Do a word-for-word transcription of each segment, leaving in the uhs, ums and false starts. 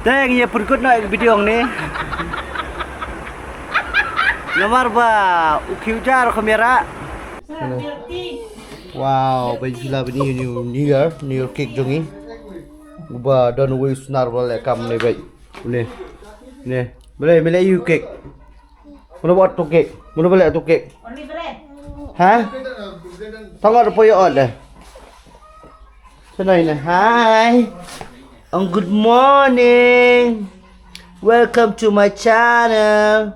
Te ngi ïa pynkut noh ïa ka video hangne. Namar ba u khiew jar kham ïarap. Wow, ba ngi la bani new, new year, new year cake jong ngi. Uba don uwei u snar ba la leh kam ne beit. Ne. Ne. Balei, balei u cake. Mano ba ot tu cake? Mano ba leh tu cake? Ha? Tang ot poi ot deh. Senai ne. Hi. Oh, good morning. Welcome to my channel.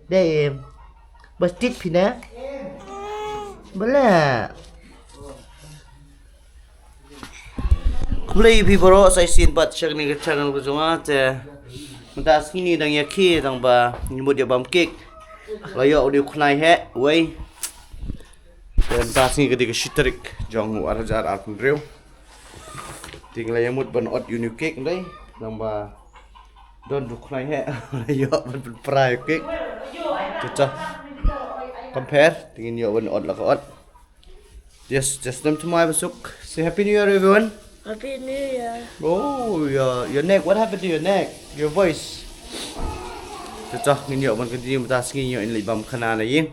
Dei em. Ba stit phi ne? Ba leh. Khublei ïa phi baroh sa shisien pat sha kane ka channel ka jong nga te. Mynta sngi ngi dang ïa khie tang ba ngi mut ïa bam cake. La ïoh u dei u khnai heh wei. Te mynta sngi ka dei ka shi tarik jong u ar hajar arphew hynriew. Te ngi la ïa mut ban ot ïa u new cake ndai tang ba don u khnai heh. La ïoh ban pynpra ïa u cake. Te cha. Compare te ngin ïoh ban ot la ka ot. Yes, just them to my basuk. Say Happy New Year, everyone. Happy New Year. Oh, your, your neck. What happened to your neck? Your voice. Te cha, ngin ïoh ban continue mynta sngi, ngin ïoh ban leit bam khana na ïing.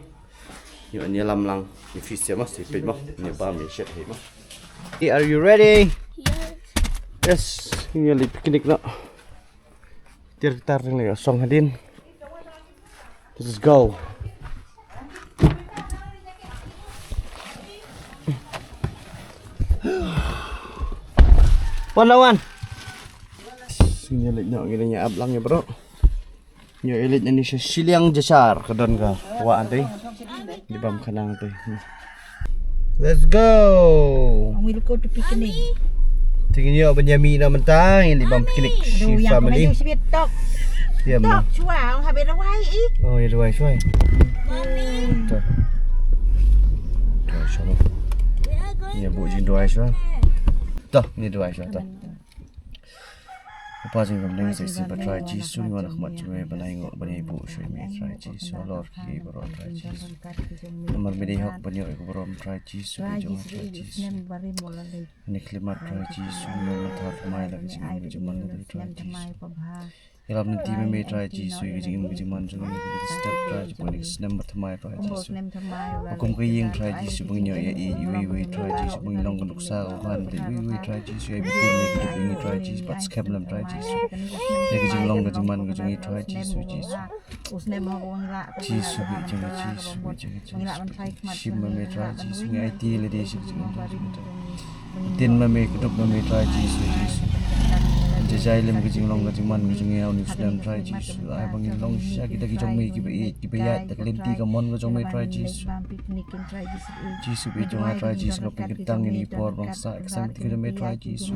Ngin ïoh ban ïalam lang. Ïa phi sha ma, sha phi ma. Ngin ïoh bam ïa shet hi ma. Hey, are you ready? Yes. Yes. Ngin ïoh leit picnic noh. Tiar tar ring lei song hadien. Let's go. One on one. Sini lek nyok ngin ap lang ya bro. Nyok lek ni sha shiliang jasar ka don ka wa antai. Di bam khanang te. Let's go. Ang will go to picnic. Tingin nyo ba nyami na mentang, hindi bang picnic. Aduh, si yang family. Kemaju si tok. Ya, tok, ma. Chua, ang habis dah wai, eh. Oh, ya, dah wai, chua. Mami. Tok. Tok, chua. Ya, bu jin dah wai, chua. Tok, ni dah wai, chua, tok. Kpa jingkyrmen sa ïa phi Trai Jisu, ngi wan ha khmat jong me ban ai nguh ban ai buh sha me Trai Jisu, halor ki baroh Trai Jisu. Namar me dei hok ban ïoh ïa ka burom Trai Jisu, ka jong Trai Jisu. Ni khlimat Trai Jisu, ngi wan thaw thymmai la ka jingim ka jingman ka Trai Jisu. Ïalam lynti ma me Trai Jisu, ïa ka jingim ka jingman jong ngi, ka step Trai Jisu, ka snem ba thymmai Trai Jisu. Ba kum ka ïing Trai Jisu, ba ngin ïoh ïa i, iwei iwei Trai Jisu, ba ngin long ka nuksa ka khan, iwei iwei Trai Jisu, ïa i ba kum ïa ka duk ïa ngi Trai Jisu, bad skhem lem Trai Jisu. Ïa ka jinglong ka jingman ka jong ngi Trai Jisu, Jisu. Jisu bi jong ngi, Jisu bi jong ngi, Jisu. Shim ma me Trai Jisu, ngi aiti lade shi ka jingim Trai Jisu. Tin ma me, kdup ma me Trai Jisu, Jisu. Jajai lem ka jinglong ka jingman ka jong ngi ha une u snem Trai Jisu. Ai ba ngin long shisha kita ki jong me kiba ïeit kiba ïaid da ka lynti ka mon ka jong me Trai Jisu. Jisu ba ïeit jong nga Trai Jisu, nga pynkyntang ïa kine ki por ba nga sah ïa ka sem kita ki jong me Trai Jisu.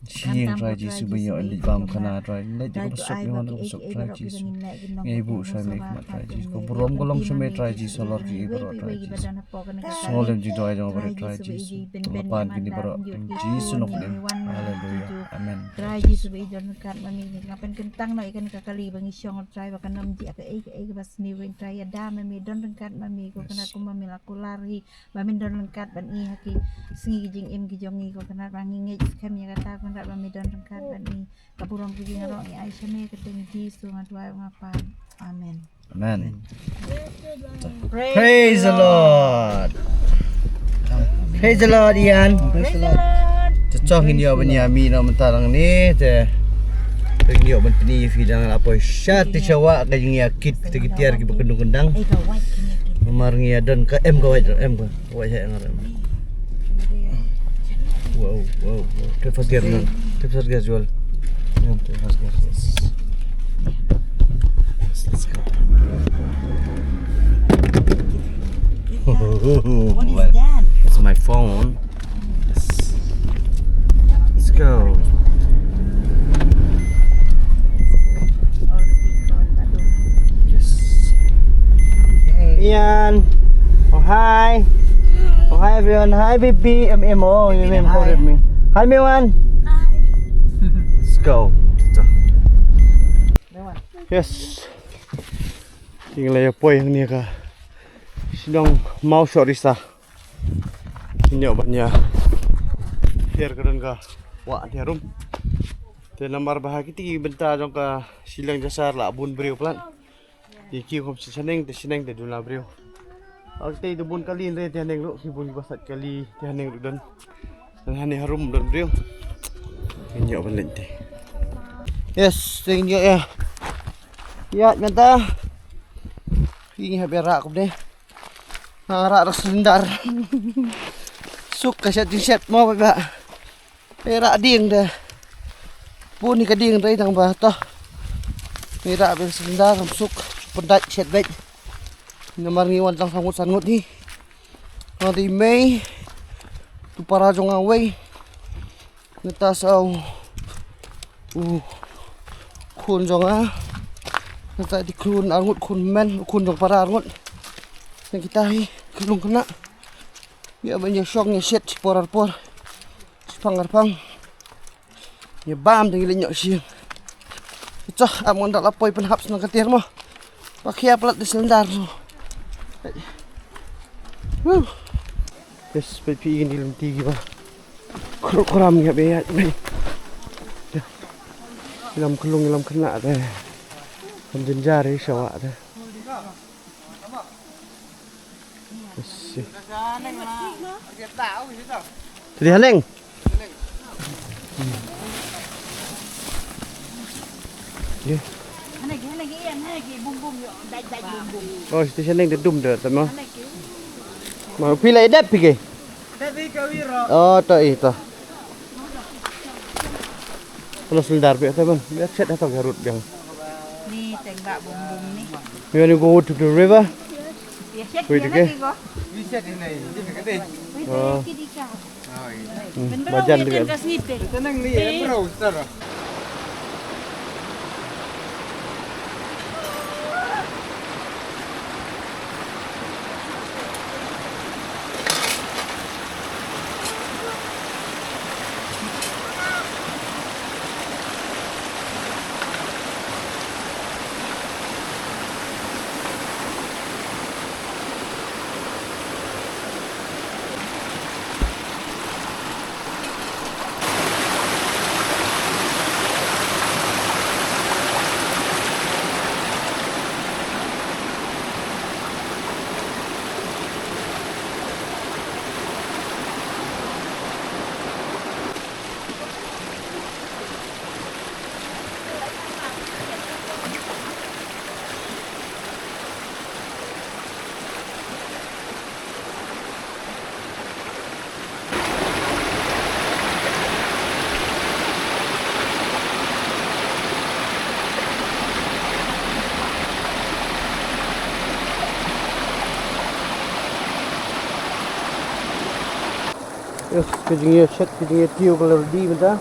Shi ïing Trai Jisu ba ngi ïoh leit bam khana Trai. Leit da kaba suk, ngi wan da kaba suk Trai Jisu. Ngi ai buh sha me khmat Trai Jisu. Ka burom ka long sha me Trai Jisu, halor ki baroh Trai Jisu. Sngewlem jingduwai jong nga baroh Trai Jisu. Nga pan kine baroh ha Jisu nongpynim. Haleluya. Amen. Trai Jisu ba i don ryngkat ma me, nga pynkyntang noh ïa kane ka kali ba ngi shong Trai, ba kan ym jia kaei kaei kaba sniew, Trai ïada ma me, don ryngkat ma me, ko kane kumba me la kular hi. Ba men don ryngkat bad ngi ha ki sngi ki jingim ki jong ngi, ko Kynrad, ba ngi ngeit skhem ïa kata, ko Kynrad, ba men don ryngkat bad ngi. Ka burom ka jingïaroh ngi ai sha me, ha ka kyrteng Jisu nga duwai, nga pan. Amen. Amen. Praise the Lord. Praise the Lord, Ian. Praise the Lord. Te chong ngin ïoh ban ïa mih noh mynta lang ne te. Te ngin ïoh ban pyni ïa phi dang la poi sha te sha wah ka jingïakit te ki tiar kiba kynduh kyndang. Namar ngi ïa don ka em ka wait em ka. Wait heh ngar em. Wow, wow, wow. Te first gear na. Te first gear, Joel. Te first gear. Yes. Yes, let's go. What is that? It's my phone. Yes. Let's go. Yes. Ian. Oh, hi. Oh, hi, everyone. Hi, baby. M M. Oh, you mean hi. Hi, Mewan. Hi. Let's go. Yes. Ngi la ïa poi hangne ha ka shnong Mawshorisa. Ngi ïoh ban ïa hiar ka don ka wah harum. Te namar ba ha kiti ki bynta jong ka shiliang jashar la bun briew palat. Ki kiew kham sha shaneng te shaneng te duna briew. Ak te da bun kali re te haneng ruh ki bun ba sat kali te haneng ruh don. Te haneng harum don briew. Ngi ïoh ban leit te. Yes, te ngi ïoh ïa. Ïa mynta. Ngi hap ïa rah kumne. Nga rah da cylinder. Suk ka shet jingshet mo ba. Ïa rah dieng de. Bun hi ka dieng de tang ba to. Ngi rah da cylinder kam suk. Pyndait shet beit. Namar ngi wan tang sa ngut san ngut hi. Nga dei mei. Tu para jong nga wei. Neta sa u, u khun jong nga. Neta dei khun ar ngut, khun men, u khun jong para ar ngut. Nang kita hi, khun khynnah. Ïa ban ïa shong ïa shet shi por ar por. Shi phang ar phang. Ïa bam dang ïa leit ñiuh sha ïing. Chah, am ngan da la poi pynhap sha nang ka tiar mo. Ba khia palat da cylinder so. Woo. Yes, peit phi ïa kine ki lynti kiba khruh khram ïa ba ïaid. Ïa. Ïalam khyllung ïalam khynnah te. Kam jynjar ïa shawa te. Yes. Te dei haneng. Ye. Oh, station ning da dum da tama. Ma phi la dep phi ke? Oh, to i to. Kalau sundar phi ta ban. Biar set atau garut biang. Ni teng ba bum bum ni. You want to go to the river? Wait, okay. Oh. Hmm, bajan dia. Yes, ka jingïashet, ka jingïatiew ka la ready mynta.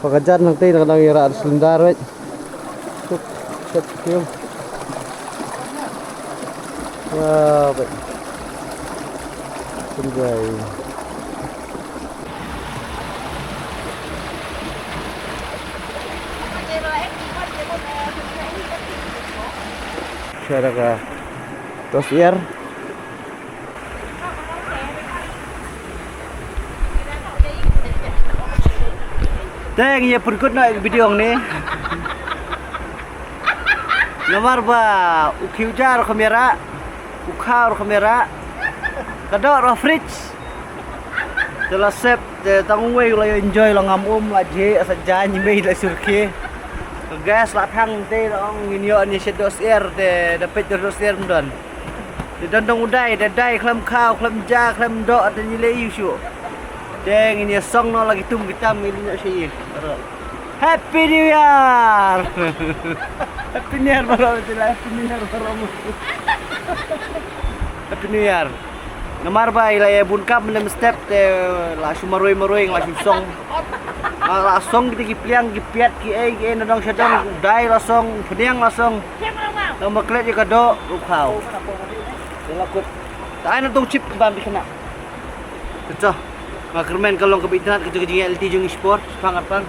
Ba ka jan hangtei na ka dang ïarah da cylinder wei. Tuk, shet tiew. Wah, wei. Kumjai. Sa da ka dos er. Te ngi ïa pyrkut noh ïa ka video hangne. Namar ba u khiew ja ruh kham ïarah, u khaw ruh kham ïarah, ka doh ruh fridge. Te la sep, te tang uwei u la enjoy, la ngam um, la jhieh, sa jaiñ, i mei la surkhie. Ka gas la thang te la ong ngin ïoh ne shet dos er, te da peit dos er ym don. Te don dong u dai, te dai khlem khaw, khlem ja, khlem doh, te ngi leh ïu shuh. Te ngin ïa song noh la ki tum ki tam, ngin ïoh sha ïing. Happy New Year! Happy New Year baroh, te la Happy New Year baroh. Happy New Year. Namar ba i la ïa bun kam lem step te la shu marwei marwei, la shu song. La, la song kita ki pliang, ki piat, ki ei, ki ei na dong sha dong, u dai la song, u phniang la song. Nang ba klet ïa ka doh, u khaw. Te la kut. Ta ai na tong chip bam di khynnah. Te to. Nga kyrmen ka long kaba itynnat ka jong ka jingïaid lynti jong ngi shipor, shipang arpang.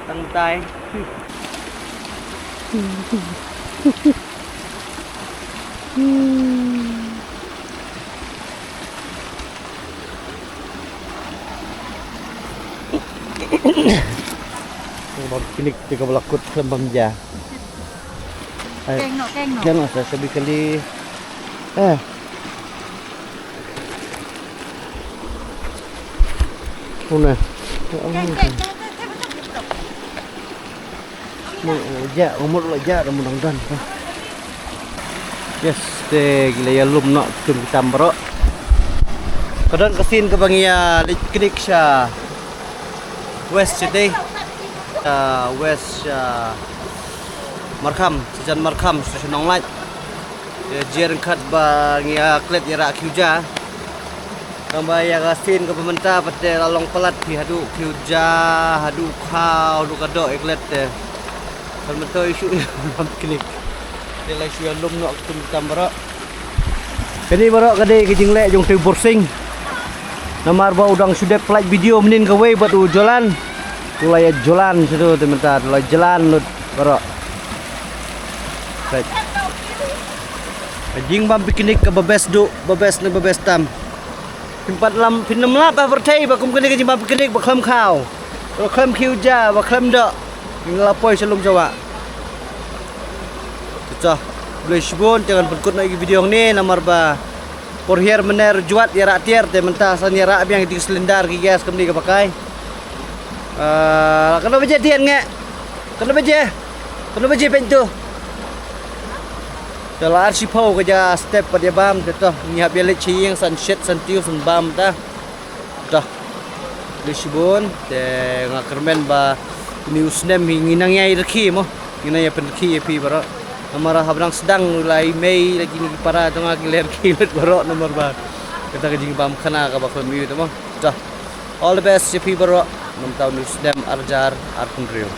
Tang tai. Bam picnic te kaba la kut khlem bam ja. Ai, keng noh, keng noh. Keng noh, sa shabi kali. Eh. Una. Keng, keng, keng, keng, keng, keng. Mo, ja, umur la ja, mo dang dan. Yes, te ki la ïalum noh tum ki tam baroh. Ka don ka sien kaba ngi ïa leit picnic sha West City. Ah, West, ah, Markham, sha jan Markham, sha Nonglait. Ïa, jia ryngkat ba ngi ïa klet ïa rah khiew ja. Tang ba ïa ka sien kaba mynta pat te la long palat phi haduh khiew ja, haduh khaw, haduh ka doh ïa klet te. Kan mynta ïa shu ïa bam picnic. Te la shu ïalum noh tum tam baroh. Kane baroh ka dei ka jingleh jong te u Borsing. Namar ba u dang shu dep pynlait video mynnin kawei bad u Jolan. U la ïa Jolan shuh te mynta, u la Jolan lut baroh. Right. Ka jingbam picnic kaba best duh, ba best ne ba best tam. Phin pat lam, phin ym lap ha pyrthei ba kum kane ka jingbam picnic ba khlem khaw, ba khlem khiew ja, ba khlem doh. Ngi la poi sha lum sha wah. Te to, khublei shibun, te ngan pynkut noh ïa ki video hangne namar ba por hiar mynne rjuat ïa rah tiar, te mynta san ïa rah biang ïa ki cylinder ki gas kumne kaba kai. Ah, katno baje thied nge? Katno baje? Katno baje pyntu? Te la ar shiphew ka ja step pat ïa bam, te to ngi hap ïa leit sha ïing san shet san tiew san bam ta. To. Khublei shibun, te nga kyrmen ba une u snem hi ngi nang ïai rkhie mo. Ngi nang ïa pynrkhie ïa phi baroh. Namar haba dang sdang u lai Mei la ki ngi para to nga ki la rkhie lut baroh namar ba kata ka jingbam khana kaba khlem ïoh te mo. To. All the best ïa phi baroh. Namar une u snem ar hajar arphew hynriew.